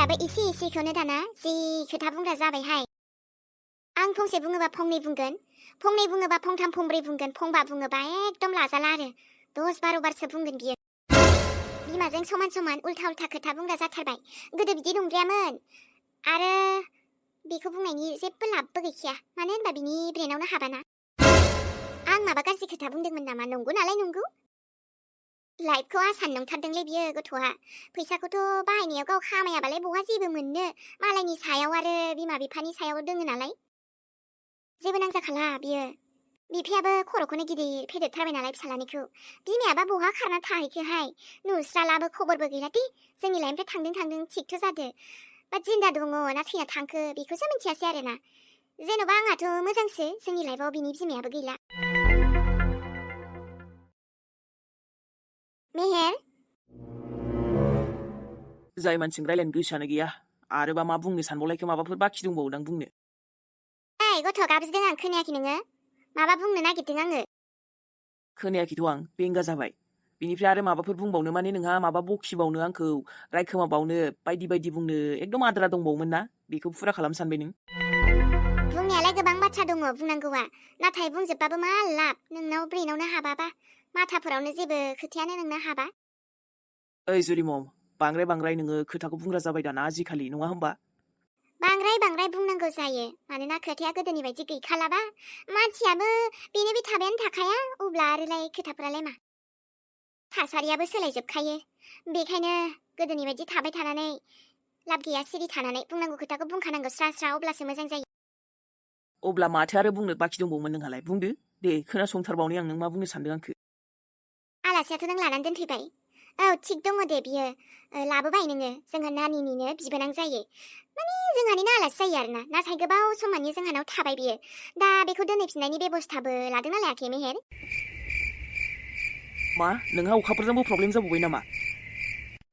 आंनियाबो एसे एसेखौनो दाना जि खोथा बुंग्रा जाबायहाय आं फंसे बुङोबा फंनै बुंगोन फंनै बुङोबा फंथाम फंब्रै बुंगोन फंबा बुङोबा एकदम लाजाला आरो 10-12 बारसो बुंगोन बियो बिमाजों समान समान उल्था उल्था खोथा बुंग्रा जाथारबाय गोदो बिदि नंद्रायामोन आरो बेखौ बुंनायनि जेबो लाबबो गैखाया मानो होनबा बिनि ब्रेनावनो हाबाना आं माबा गाज्रि खोथा बुंदोंमोन नामा नंगौ नालाय नंगौ लाइफखौ आसान नंथारदोंलै बियो गथ'आ फैसाखौथ' बाहायनायाव गाव खामायाबालाय बहा जेबो मोननो मालायनि सायाव आरो बिमा बिफानि सायाव दोङो नालाय जेबो नांजाखाला बियो बिफायाबो खर'खौनो गिदिर फेदेरथारबाय नालाय फिसालानिखौ बिमायाबा बहा खारना थाहैखोहाय नुस्रालाबो खबरबो गैलादि जोंनि लाइफनिफ्राय थांदों थिगथ' जादो बा जिन्दा दङ ना थैना थांखो बेखौसो मिथियासै आरोना जेन'बा आंहाथ' मोजांसो जोंनि लाइफआव बिनि बिमायाबो गैला मेहेर जाय मानसिजों रायलायनो गोसोआनो गैया आरोबा मा बुंनो सानबावलायखो माबाफोर बाखि दंबावोदां बुंनो गथ' गाबज्रिदों आं खोनायाखै नोङो माबा बुंनो नागिरदों आङो खोनायाखैथ' आं बेंगा जाबाय बिनिफ्राय आरो माबाफोर बुंबावनो माने नोंहा माबा बखिबावनो आंखौ रायखोमाबावनो बायदि बायदि बुंनो एकदम आद्रा दंबावोमोन ना बेखौ फुरा खालामनो सानबाय नों बुंनायालाय गोबां बाथ्रा दङ बुंनांगौआ नाथाय बुंजोबबाबो मा लाब नोंनाव ब्रेनावनो हाबाबा माथाफोरावनो जेबो खोथायानो नोंना हाबा ओइ जुरिमम बांद्राय नोङो खोथाखौ बुंग्रा जाबाय दाना आजिखालि नङा होमबा बांद्राय बुंनांगौ जायो मानोना खोथाया गोदोनि बायदि गैखालाबा मानसियाबो बेनो बे थाबायानो थाखाया अब्ला आरोलाय खोथाफोरालाय मा थासारियाबो सोलायजोबखायो बेखायनो गोदोनि बायदि थाबाय थानानै लाब गैया सिरि थानानै बुंनांगौ खोथाखौ बुंखानांगौ स्रा स्रा अब्लासो मोजां जायो अब्ला माथो आरो बुंनो बाखि दंबावोमोन नोंहालाय बुंदो दे खोनासंथारबावनि आं नों मा बुंनो सानदों आंखो आलासियाथ' नों लानानै दोनफैबाय औ थिग दङ दे बियो लाबोबाय नोङो जोंहा नानिनिनो बिबोनां जायो माने जोंहानिनो आलासि जायो आरोना नाथाय गोबाव समानि जोंहानाव थाबाय बियो दा बेखौ दोनहैफिननायनि बेबस्थाबो लादोंना लायाखै मेहेर मा नोंहा अखाफोरजोंबो प्रब्लेम जाबावबाय नामा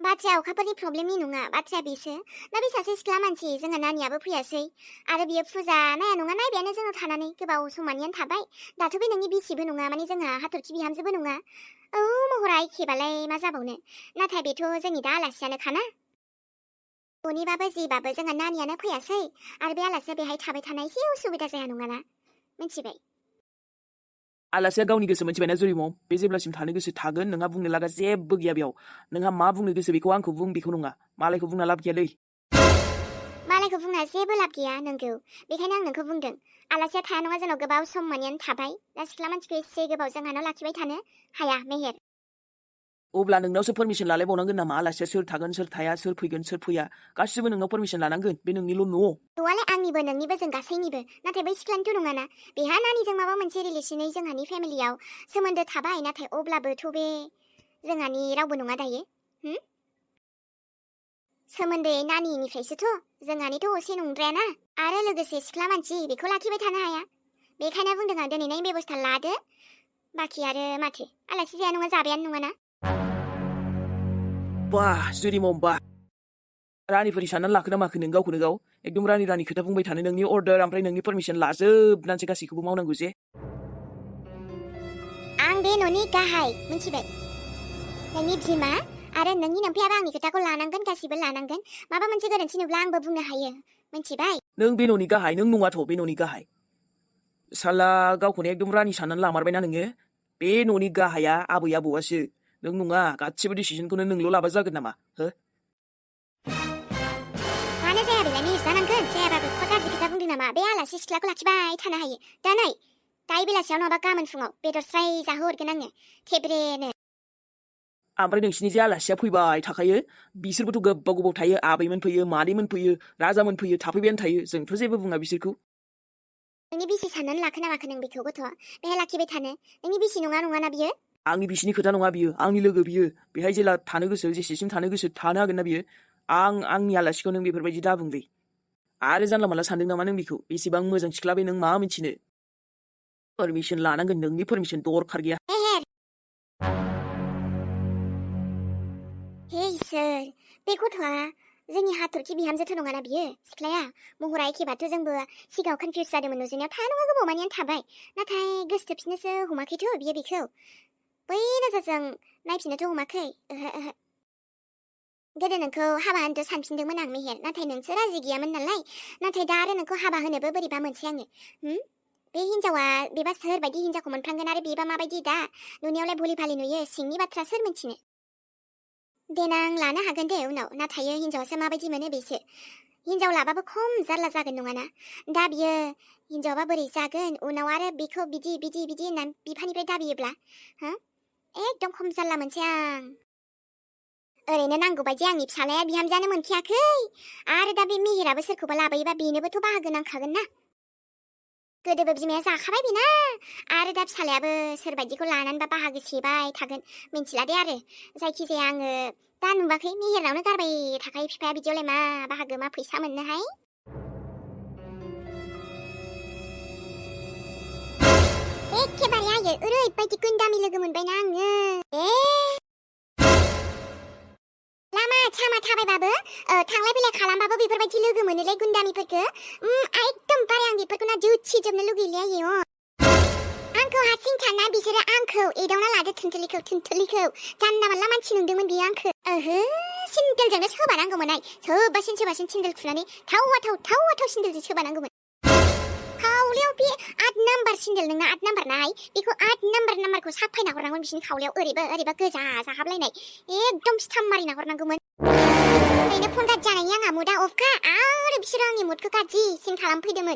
बाथ्राया अखाफोरनि प्रब्लेमनि नङा बाथ्राया बेसो दा बे सासे सिख्ला मानसि जोंहा नानियाबो फैयासै आरो बियो फुजा नाया नङा नायबायानो जोङो थानानै गोबाव समानियानो थाबाय दाथ' बे नोंनि बिसिबो नङा माने जोंहा हाथरखि बिहामजोबो नङा औ महरा एखेबालाय मा जाबावनो नाथाय बेथ' जोंनि दा आलासियानोखाना बनिबाबो जिबाबो जोंहा नानियानो फैयासै आरो बे आलासिया बेहाय थाबाय थानाय एसे उसुबिदा जाया नङाना मिथिबाय आलासिया गावनि गोसो मिथिबायना जुरिमम बे जेब्लासिम थानो गोसो थागोन नोंहा बुंनो लागा जेबो गैया बेयाव नोंहा मा बुंनो गोसो बेखौ आंखौ बुं बेखौ नङा मालायखौ बुंना लाब गैयालै मालायखौ बुंना जेबो लाब गैया नोंगौ बेखायनो आं नोंखौ बुंदों आलासिया थाया नङा जोंनाव गोबाव सम मानियानो थाबाय दा सिख्ला मानसिखौ एसे गोबाव जोंहानाव लाखिबाय थानो हाया मेहेर अब्ला नोंनावसो पारमिसन लालायबावनांगोन नामा आलासिया सोर थागोन सोर थाया सोर फैगोन सोर फैया गासिबो नोंनाव पारमिसन लानांगोन बे नोंनिल' न'आलाय आंनिबो नोंनिबो जों गासैनिबो नाथाय बै सिख्लानिथ' नङाना बेहा नानिजों माबा मोनसे रिलेसनै जोंहानि फेमिलियाव सोमोन्दो थाबाय नाथाय अब्लाबोथ' बे जोंहानि रावबो नङा दायो सोमोन्दो नानिनिफ्रायसोथ' जोंहानिथ' असे नंद्रायाना आरो लोगोसे सिख्ला मानसि बेखौ लाखिबाय थानो हाया बेखायनो बुंदों आं दोनैनायनि बेबस्था लादो बाखि आरो माथो आलासि जाया नङा जाबायानो नङाना बाह जुरिमम बाह रानिफोरनि साननानै लाखोना माखो नों गावखौनो गाव एकदम रानि खोथा बुंबाय थानो नोंनि अर्डार ओमफ्राय नोंनि पारमिसन लाजोबनानैसो गासैखौबो मावनांगौ जे आं बे न'नि गाहाय मिथिबाय नोंनि बिमा आरो नोंनि नोमफायाबो आंनि खोथाखौ लानांगोन गासिबो लानांगोन माबा मोनसे गोरोन्थि नुब्ला आंबो बुंनो हायो मिथिबाय नों बे न'नि गाहाय नों नङाथ' बे न'नि गाहाय साला गावखौनो एकदम रानि साननानै लामारबायना नोङो बे न'नि गाहाया आबै आबौआसो नों नङा गासिबो डिसिजनखौनो नोंल' लाबा जागोन नामा हो मानो जाया बेलाय मेहेर जानांगोन जायाबाबो गाज्रि खोथा बुंदों नामा बे आलासि सिख्लाखौ लाखिबाय थानो हायो दा नै दायो बेलासियाव नङाबा गाबोन फुङाव बेदर स्राय जाहोहरगोन आङो थेब्रेनो ओमफ्राय नोंसिनि जे आलासिया फैबाय थाखायो बिसोरबोथ' गोबाव थायो आबैमोन फैयो मादैमोन फैयो राजामोन फैयो थाफैबायानो थायो जोंथ' जेबो बुङा बिसोरखौ नोंनि बिसि साननानै लाखोना माखो नों बेखौ गथ' बेहाय लाखिबाय थानो नोंनि बिसि नङाना बियो आंनि बिसिनि खोथा नङा बियो आंनि लोगो बियो बेहाय जेला थानो गोसो जेसेसिम थानो गोसो थानो हागोन ना बियो आंनि आलासिखौ नों बेफोरबायदि दाबुंलै आरो जानला मानला सानदों नामा नों बेखौ बेसेबां मोजां सिख्ला बे नों मा मिथिनो पारमिसन लानांगोन नोंनि पारमिसन दरखार गैया हे इसोर बे गथ'आ जोंनि हाथरखि बिहामजोथ' नङाना बियो सिख्लाया महरा एखेबाथ' जोंबो सिगाङाव कनफिउस जादोंमोन नुजेनायाव थाया नङा गोबाव मानियानो थाबाय नाथाय गोसोथोबफिननोसो हमाखैथ' बियो बेखौ बै नोजोरजों नायफिननोथ' हमाखै ओहो गोदो नोंखौ हाबा होनोथ' सानफिनदोंमोन आं मेहेर, नाथाय नोंसो राजि गैयामोन नालाय। नाथाय दा आरो नोंखौ हाबा होनोबो बोरैबा मोनसै आङो। बे हिन्जावा बेबा सोरबायदि हिन्जावखौ मोनफ्लांगोन आरो बेबा माबायदि दा? नुनायावलाय भुलि भालि नुयो, सिंनि बाथ्रा सोर मिन्थिनो? देनां लानो हागोन दे उनाव, नाथाय हिन्जावासो माबायदि मोनो बेसो। हिन्जाव लाबाबो खम जारला जागोन नङाना? दा बियो हिन्जावाबा बोरै जागोन उनाव आरो बेखौ बिदि होननानै बिफानिफ्राय दाबियोब्ला? एकदम खम जारला मोनसै आं। ओरैनो नांगौ बायदि आंनि फिसालाया बिहामजानो मोनखायाखै, आरो दा बे मेहेराबो सोरखौबा लाबोयोबा बेनोबोथ' बाहागो नांखागोन ना। गोदोबो बिमाया जाखाबाय बेना, आरो दा फिसालायाबो सोरबायदिखौ लानानैबा बाहागो सेबाय थागोन मिन्थिला दे आरो। जायखिजाया आङो दा नुवाखै मेहेरनावनो गारबाय थाखायो बिफाया, बिदियावलाय मा बाहागो मा फैसा मोननोहाय। एखेबारे आयै ओरैबायदि गोन्दामि लोगो मोनबायना आङो। लामा सामा थाबायबाबो थांलाय फैलाय खालामबाबो बेफोरबायदि लोगो मोनोलै गुन्दामिफोरखौ। एकदमबारे आं बेफोरखौना जोथिजोबनो लुगैलै आयै। आंखौ हारसिं सानना बिसोरो आंखौ एदावना लादो थुनथुलिखौ। जानला मानला मानसि नंदोंमोन बियो आंखौ। सिन्देलजोंनो सोबानांगौमोनहाय, सोबासिन सिन्देल थुनानै थाव सिन्देलजों सोबानांगौमोन। खावलायाव बे 8 नाम्बार सिन्देल नोंना 8 नाम्बार नाहाय, बेखौ 8 नाम्बारखौ साफायना हरनांगौमोन बिसिनि खावलायाव, ओरैबा गोजा जाहाबलायनाय एकदम स्टाम्प मारिना हरनांगौमोन। ओरैनो फन गाज्रि जानायनि आंहा मुदा अफखा, आरो बिसोरो आंनि मुदखौ गाज्रिसिन खालामफैदोंमोन।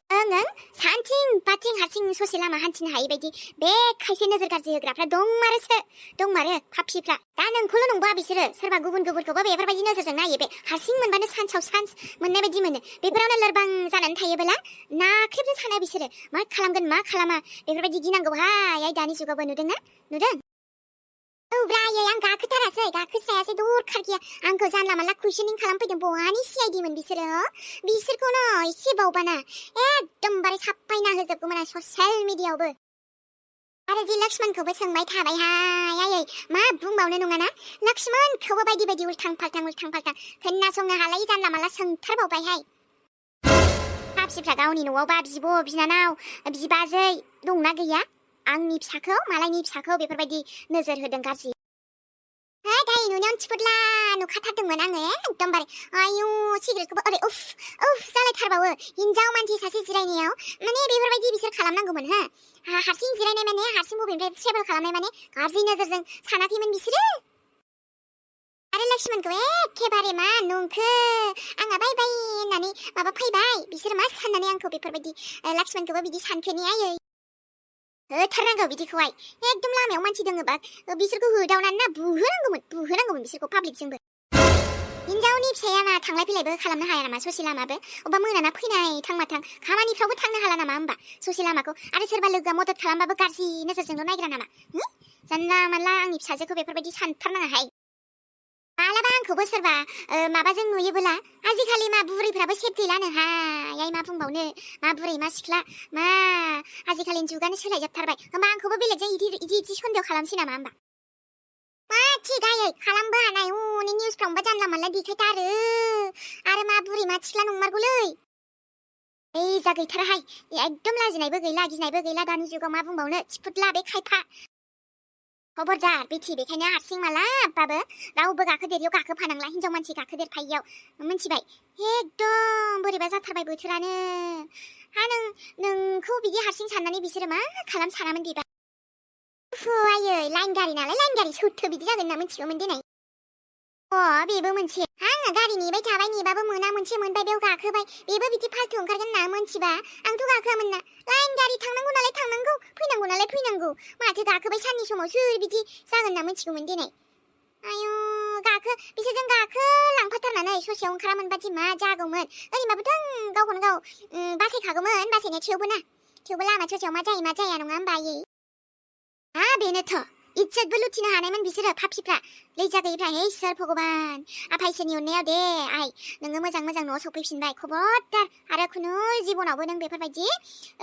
सानथिं बाथिं हारसिं ससे लामा हान्थिनो हायै बायदि बे खायसे नोजोर गाज्रि होग्राफ्रा दंमारो फाफिफ्रा। दा नोंखौल' नंबा बिसोरो सोरबा गुबुनखौबो बेफोरबायदि नोजोरजों नायो। बे हारसिं मोनबानो सान्साव सान्स मोननाय बायदि मोनो, बेफोरावनो लोरबां जानानै थायोबोला नाख्रेबनो सानो बिसोरो मा खालामगोन मा खालामा बेफोरबायदि गिनांगौहाय दानि जुगावबो। नुदों? औब्रा आयै आं गाखोस्रायासै दरखार गैया। आंखौ जानला मानला कुइसनिं खालामफैदों, बहानि सिआइडिमोन बिसोरखौनो एसे बावबाना एकदमबारे साफायना होजोबगौमोन आं ससियेल मिडियायावबो। आरो जे लक्ष्मणखौबो सोंबाय थाबायहाय आयै, मा बुंबावनो नङाना? लक्ष्मणखौबो बायदि उल्थां फाल्थां खोनासंनो हालायै जानला मानला सोंथारबावबायहाय। फाफिफ्रा गावनि न'आवबा बिब' बिनानाव बिबाजै दंना गैया? आंनि फिसाखौ मालायनि फिसाखौ बेफोरबायदि नोजोर होदों गाज्रि। दाय नुनायावनो थिफुदला नुखाथारदोंमोन आङो एकदमबारे। आयु सिगारेटखौबो ओरै उफ जालायथारबावो। हिन्जाव मानसि सासे जिरायनायाव माने बेफोरबायदि बिसोर खालामनांगौमोन। हारसिं जिरायनाय माने हारसिं बबेनिफ्राय ट्रेभेल खालामनाय माने गाज्रि नोजोरजों सानाखैमोन बिसोरो। आरो लक्ष्मणखौ एखेबारे मा नंखो आंहा बाय होननानै माबा फैबाय, बिसोर मा साननानै आंखौ बेफोरबायदि लक्ष्मणखौबो बिदि सानखोनि आयै। होथारनांगौ बिदिखौहाय, एकदम लामायाव मानसि दङबा बिसोरखौ होदावनानै ना बुहोनांगौमोन बिसोरखौ पाब्लिकजोंबो। हिन्जावनि फिसाया ना थांलाय फैलायबो खालामनो हाया नामा ससे लामाबो? अबा मोनाना फैनाय थां खामानिफ्रावबो थांनो हाला नामा होमबा ससे लामाखौ? आरो सोरबा लोगोआ मदद खालामबाबो गाज्रि नोजोरजोंल' नायग्रा नामा? जानला मानला आंनि फिसाजोखौ बेफोरबायदि सानथारनाङाहाय। मालाबा आंखौबो सोरबा माबाजों नुयोबोला, आजिखालि मा बुरैफ्राबो सेफ गैलानोहाय, मा बुंबावनो, मा बुरै मा सिख्ला मा आजिखालिनि जुगानो सोलायजोबथारबाय। होमबा आंखौबो बेलेगजों इदि सन्देह खालामसै नामा होमबा? मा थिग आयै खालामबो हानाय, हनै निउसफ्रावबा जानला मानला देखायथारो। आरो मा बुरै मा सिख्ला नंमारगौलै। जा गैथाराहाय, एकदम लाजिनायबो गैला गिनायबो गैला दानि जुगाव। मा बुंबावनो, थिफुदला बे खायफा। खबरदार बेथि, बेखायनो हारसिं मालाबाबो रावबो गाखोदेरियाव गाखोफानांला, हिन्जाव मानसि गाखोदेरफायियाव मिन्थिबाय? एकदम बोरैबा जाथारबाय बोथोरानो। नोंखौ बिदि हारसिं साननानै बिसोरो मा खालाम सानामोन बेबा? आयै लाइन गारि नालाय, लाइन गारि सोरथो बिदि जागोन होनना मिथिगौमोन दिनै। बेबो मोनसे, आङो गारि नेबाय थाबाय, नेबाबो मोना, मोनसे मोनबाय बेयाव गाखोबाय, बेबो बिदि फाल्थु ओंखारगोन होनना मोनथिबा आंथ' गाखोआमोन ना। लाइन गारि थांनांगौ नालाय थांनांगौ, फैनांगौ नालाय फैनांगौ, माथो गाखोबाय साननि समाव सोर बिदि जागोन होनना मिथिगौमोन दिनै। आयु बिसोरजों लांफाथारनानै ससेयाव ओंखारा मोनबादि मा जागौमोन। ओरैबाबोथ' आं गावखौनो गाव बासायखागौमोन, बासायनाया थेवबो लामा ससेयाव मा जाया नङा होमबा आयै? बेनोथ' इज्जतबो लुथिनो हानायमोन बिसोरो फाफिफ्रा, लैजा गैयिफ्रा। हे इसोर भगबान, आफा इसोरनि अननायाव दे आइ नोङो मोजां न'आव सफैफिनबाय, खबरदार आरो खुनु जिबनावबो नों बेफोरबायदि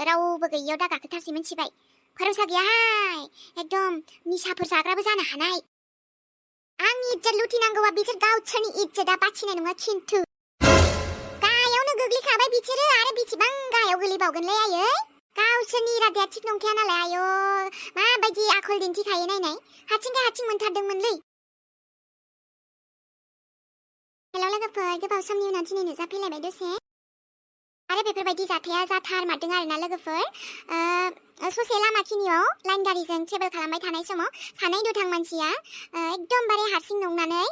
रावबो गैयियाव दा गाखोथारसै मिन्थिबाय? भरोसा गैयाहाय, एकदम निसाफोर जाग्राबो जानो हानाय। आंनि इज्जत लुथिनांगौबा बिसोर गावसोरनि इज्जतआ बाथिनाय नङा खिन्थु। गाहायावनो गोग्लैखाबाय बिसोरो, आरो बेसेबां गाहायाव गोलैबावगोनलै आयै? गावसोरनि इरादाया थिग नंखाया नालाय। आयु माबायदि आखल दिन्थिखायो नायनाय, हारसिं मोनथारदोंमोनलै। लोगोफोर गोबाव समनि उनाव दिनै नुजाफैलायबाय दसे आरो बेफोरबायदि जाथाया जाथारमारदों आरोना लोगोफोर ससे लामाखिनियाव लाइन गारिजों ट्रेभेल खालामबाय थानाय समाव सानै दुथां मानसिया एकदमबारे हारसिं नंनानै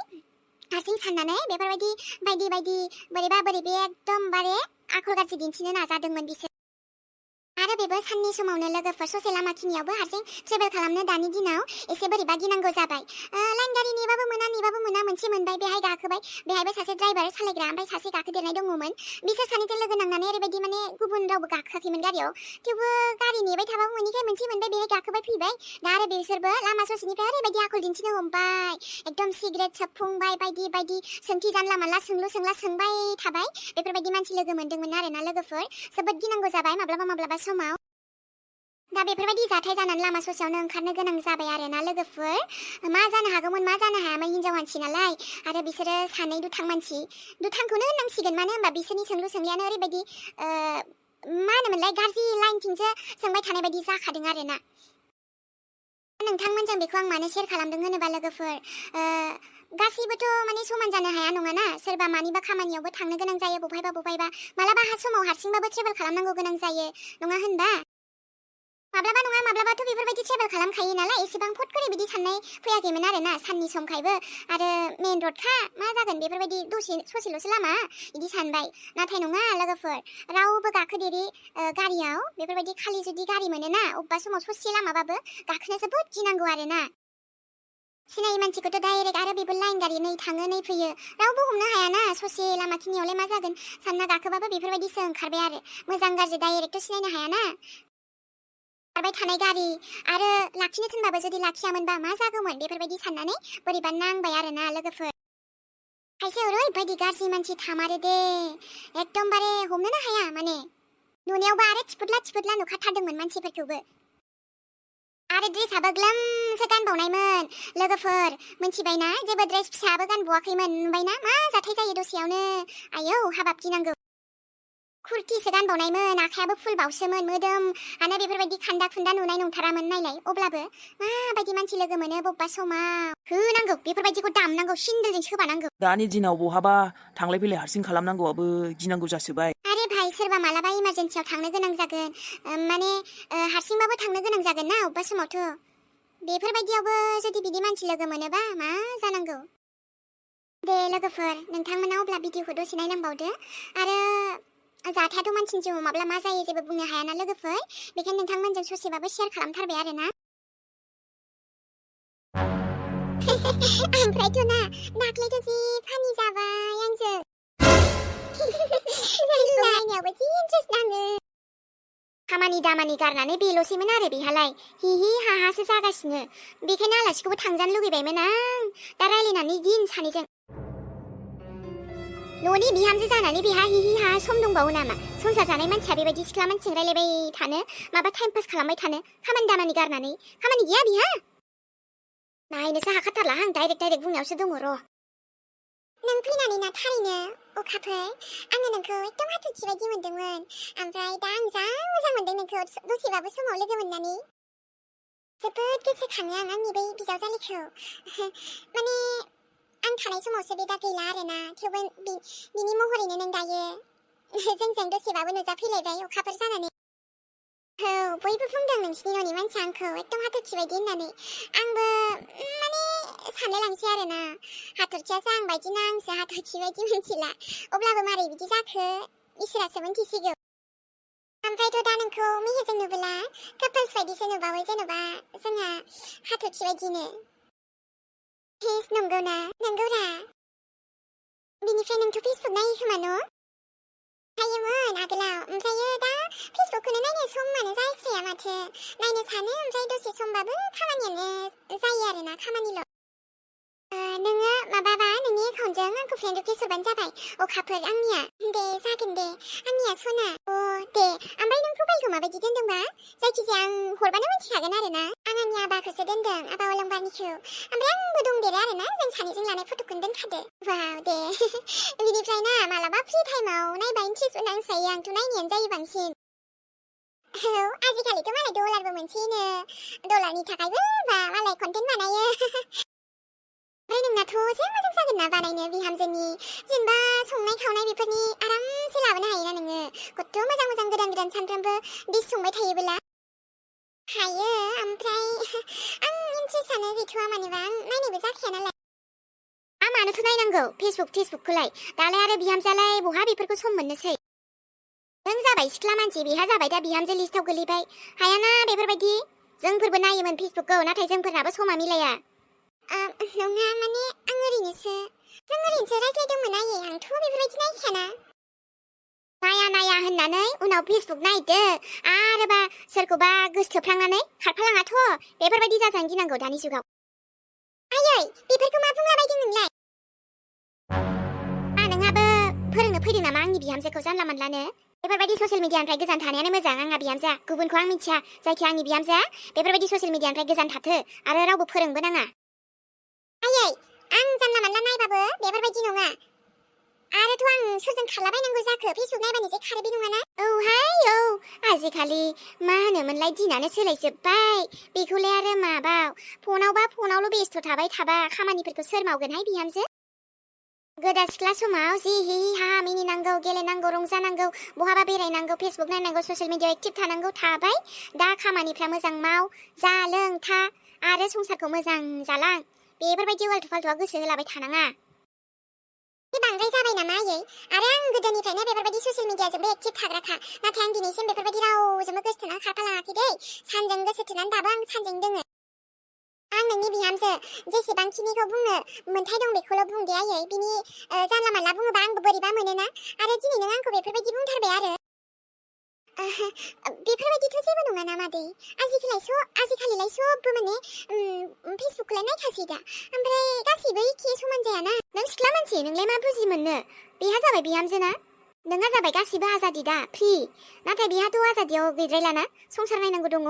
हारसिं साननानै बेफोरबायदि बायदि बायदि बोरैबा बोरैबि एकदमबारे आखल गाज्रि दिन्थिनो नाजादोंमोन बिसोर आरो बेबो साननि समावनो लोगोफोर ससे लामाखिनियावबो हारसिं ट्रेभेल खालामनो दानि दिनाव एसे बोरैबा गिनांगौ जाबाय लाइन गारि नेबाबो मोना मोनसे मोनबाय बेहाय गाखोबाय बेहायबो सासे ड्राइभार सालायग्रा ओमफ्राय सासे गाखोदेरनाय दङमोन बिसोर सानैजों लोगो नांनानै ओरैबायदि माने गुबुन रावबो गाखोआखैमोन गारियाव थेवबो गारि नेबाय थाबाबो मोनैखाय मोनसे मोनबाय बेहाय गाखोबाय फैबाय दा आरो बिसोरबो लामा ससेनिफ्राय ओरैबायदि आखल दिन्थिनो हमबाय एकदम सिगारेट सोबफुंबाय बायदि बायदि सोंथि जानला मानला सोंलु सोंला सोंबाय थाबाय बेफोरबायदि मानसि लोगो मोनदोंमोन आरोना लोगोफोर जोबोद गिनांगौ जाबाय माब्लाबा समाव दा बेफोरबायदि जाथाय जानानै लामा ससेयावनो ओंखारनो गोनां जाबाय आरोना लोगोफोर मा जानो हागौमोन मा जानो हायामोन हिनजाव मानसि नालाय आरो बिसोरो सानै दुथां मानसि दुथांखौनो होननांसिगोन मानो होनबा बिसोरनि सोंलु सोंलियानो ओरैबायदि मा होनोमोनलाय गाज्रि लाइनथिंसो सोंबाय थानाय बायदि जाखादों आरोना नोंथांमोनजों बेखौ आं मानो शेयार खालामदों होनोबा लोगोफोर गासैबोथ' माने समान जानो हाया नङाना सोरबा मानिबा खामानियावबो थांनो गोनां जायो बबेहायबा मालाबा समाव हारसिंबाबो ट्रेभेल खालामनांगौ गोनां जायो नङा होनबा माब्लाबा नङा माब्लाबाथ' बेफोरबायदि ट्रेभेल खालामखायो नालाय एसेबां फटकरि बिदि साननाय फैयाखैमोन आरोना साननि समखायबो आरो मेन रडखा मा जागोन बेफोरबायदि दसे ससेल'सो लामा बिदि सानबाय नाथाय नङा लोगोफोर रावबो गाखोदेरि गारियाव बेफोरबायदि खालि जुदि गारि मोनोना अबेबा समाव ससे लामाबाबो गाखोनो जोबोद गिनांगौ आरोना सिनायै मानसिखौथ' डाइरेक्ट आरो बेबो लाइन गारि नै थाङो नै फैयो रावबो हमनो हायाना ससे लामाखिनियावलाय मा जागोन सानना गाखोबाबो बेफोरबायदिसो ओंखारबाय आरो मोजां गाज्रि डाइरेक्टथ' सिनायनो हायाना खारबाय थानाय गारि आरो लाखिनो थिनबाबो जुदि लाखियामोनबा मा जागौमोन बेफोरबायदि साननानै बोरैबा नांबाय आरोना लोगोफोर खायसे ओरैबायदि गाज्रि मानसि थामारो दे एकदमबारे हमनोनो हाया माने नुनायावबो आरो थिफुदला नुखाथारदोंमोन मानसिफोरखौबो आरो ड्रेसाबो ग्लोमसो गानबावनायमोन लोगोफोर मिन्थिबायना जेबो ड्रेस फिसाबो गानबावाखैमोन नुबायना मा जाथाय जायो दसेयावनो आयौ हाबाब गिनांगौ कुर्तिसो गानबावनायमोन आखायाबो फुल बावसोमोन मोदोम आनो बेफोरबायदि खान्दा खुन्दा नुनाय नंथारामोन नायलाय अब्लाबो माबायदि मानसि लोगो मोनो बबेबा समाव होनांगौ बेफोरबायदिखौ दामनांगौ सिन्देलजों सोबानांगौ दानि दिनाव बहाबा थांलाय फैलाय हारसिं खालामनांगौआबो गिनांगौ जासोबाय आरे भाई सोरबा मालाबा इमारजेन्सियाव थांनो गोनां जागोन माने हारसिंबाबो थांनो गोनां जागोन ना अबेबा समावथ' बेफोरबायदियावबो जुदि बिदि मानसि लोगो मोनोबा मा जानांगौ दे लोगोफोर नोंथांमोना अब्ला भिडिअखौ दसे नायलांबावदो आरो जाथायाथ' मानसिनि जिउआव माब्ला मा जायो जेबो बुंनो हायाना लोगोफोर बेखायनो नोंथांमोनजों ससेबाबो शेयार खालामथारबाय आरोना ओमफ्रायथ' ना दाख्लैथ' जि फानि जाबाय आंजों नायनायावबो जि इन्ट्रेस्ट नाङो खामानि दामानि गारनानै बेल'सैमोन आरो बेहालाय हिहि हाहासो जागासिनो बेखायनो आलासिखौबो थांजानो लुगैबायमोन आं दा रायलायनानै दिन सानैजों न'नि बिहामजो जानानै बेहा हिहि हा सम दंबावो नामा संसार जानाय मानसिया बेबायदि सिख्ला मानसिजों रायलायबाय थानो माबा टाइम पास खालामबाय थानो खामानि दामानि गारनानै खामानि गैया बिहा नायनोसो हाखाथारला आं डाइरेक्ट बुंनायावसो दङ र' नों फैनानै ना थारैनो अखाफोर आङो नोंखौ एकदम हाथरखि बायदि मोनदोंमोन ओमफ्राय दा आं जा मोजां मोनदों नोंखौ दसेबाबो समाव लोगो मोननानै जोबोद गोसोखाङो आं आंनि बै बिजावजालिखौ माने आं थानाय समावसो बे दा गैला आरोना थेवबो बिनि महरैनो नों दायो जोंजों दसेबाबो नुजाफैलायबाय अखाफोर जानानै औ बयबो बुंदों नोंसिनि न'नि मानसिया आंखौ एकदम हाथरखि बायदि होननानै आंबो माने सानलायलांसै आरोना हाथरखियासो आं बायदि ना आंसो हाथरखि बायदि मिथिला अब्लाबो मारै बिदि जाखो इसोरासो मिथिसिगौ ओमफ्रायथ' दा नोंखौ मेहेरजों नुबोला कापोल्स बायदिसो नुबावो जेन'बा जोंहा हाथरखि बायदिनो हेस नंगौना नंगौरा बिनिफ्राय नोंथ' फेसबुक नायो खोमा न' नायोमोन आगोलाव ओमफ्रायो दा फेसबुकखौनो नायनो समानो जायस्राया माथो नायनो सानो ओमफ्राय दसे समबाबो खामानियानो जायो आरोना खामानिल' नोङो माबाबा नोंनि एकाउन्टजों आंखौ फ्रेन्ड रिकुवेस्ट हरबानो जाबाय अखाफोर आंनिया दे जागोन दे आंनिया सना दे ओमफ्राय नों प्रफाइलखौ माबायदि दोनदोंबा जायखिजाया आं हरबानो मिथिखागोन आरोना आं आंनि आबाखौसो दोनदों आबा अलंबारनिखौ ओमफ्राय आंबो दंदेरो आरोना जों सानैजों लानाय फट'खौनो दोनखादो वाव दे बिनिफ्राय ना मालाबा फ्रि टाइमाव नायबा इन्ट्रेस्ट नांसायो आंथ' नायनायानो जायो बांसिन औ आजिखालिथ' मालाय डलारबो मोनसैनो डलारनि थाखायबो बा मालाय कन्टेन्ट बानायो आरो नोंनाथ' जे मोजां जागोन ना बानायनो बिहामजोनि जेनेबा संनाय खावनाय बेफोरनि आरामसे लाबोनो हायोना नोङो कत मोजां मोजां गोदान गोदान सानफ्रामबो डिश संबाय थायोबोला हायो ओमफ्राय आं इन्ट्रेस्टआनो गैथ'वा मानोबा आं नायनायबो जाखाया नालाय मानोथ' नायनांगौ फेसबुकखौलाय दालाय आरो बिहामजोआलाय बहा बेफोरखौ सम मोननोसै नों जाबाय सिख्ला मानसि बेहा जाबाय दा बिहामजो लिस्टआव गोलैबाय हायाना बेफोरबायदि जोंफोरबो नायोमोन फेसबुकखौ नाथाय जोंफोरनाबो समा मिलाया नङा माने आं ओरैनोसो रायज्लायदोंमोन आयै आंथ' बेफोरबायदि नायखायाना नाया होननानै उनाव फेसबुक नायदो आरोबा सोरखौबा गोसोथोफ्लांनानै खारफालाङाथ' बेफोरबायदि जाजानो गिनांगौ दानि जुगाव आयै बेफोरखौ मा बुंलाबायदों नोंलाय नोंहाबो फोरोंनो फैदों नामा आंनि बिहामजोखौ जानला मोनलानो बेफोरबायदि ससियेल मिडियानिफ्राय गोजान थानायानो मोजां आंहा बिहामजोआ गुबुनखौ आं मिथिया जायखिया आंनि बिहामजोआ बेफोरबायदि ससियेल मिडियानिफ्राय गोजान थाथो आरो रावबो फोरोंबो नाङा आयै आं जानला मोनला नायबाबो बेफोरबायदि नङा आरोथ' आं सोरजों खारलाबायनांगौ जाखो फेसबुक नायबानो जे खारो बे नङाना औ आजिखालि मा होनोमोनलाय दिनानो सोलायजोब्बाय बेखौलाय आरो माबाव फनावल' बेस्थ' थाबाय थाबा खामानिफोरखौ सोर मावगोनहाय बिहामजो गोदा सिख्ला समाव जि हि हा मिनिनांगौ गेलेनांगौ रंजानांगौ बहाबा बेरायनांगौ फेसबुक नायनांगौ ससियेल मिडियायाव एक्टिभ थानांगौ थाबाय दा खामानिफ्रा मोजां माव जा लों था आरो संसारखौ मोजां जालां बेफोरबायदि वाल्टु फाल्टुआव गोसो होलाबाय थानाङा बांद्राय जाबाय नामा आयै आरो आं गोदोनिफ्रायनो बेफोरबायदि ससियेल मिडियाजोंबो एक्टिभ थाग्राखा नाथाय आं दिनैसिम बेफोरबायदि रावजोंबो गोसोथोनानै खारफालाङाखै दै सानजों गोसो थोनानै दाबो आं सानजों दोङो आं नोंनि बिहामजो जेसेबांखिनिखौ बुंनो मोन्थाय दं बेखौल' बुं दे आयै बिनि जानला मानला बुङोबा आंबो बोरैबा मोनोना आरो दिनै नों आंखौ बेफोरबायदि बुंथारबाय आरो बेफोरबायदिथ' जेबो नङा ना मादै आजिखालिलाय सबबो माने फेसबुकखौलाय नायखासै दा ओमफ्राय गासैबो एखे समान जायाना नों सिख्ला मानसि नोंलाय मा बुजि मोननो बेहा जाबाय बिहामजोना नोंहा जाबाय गासिबो आजादि दा फ्रि नाथाय बेहाथ' आजादियाव गैद्रायलाना संसार नायनांगौ दङ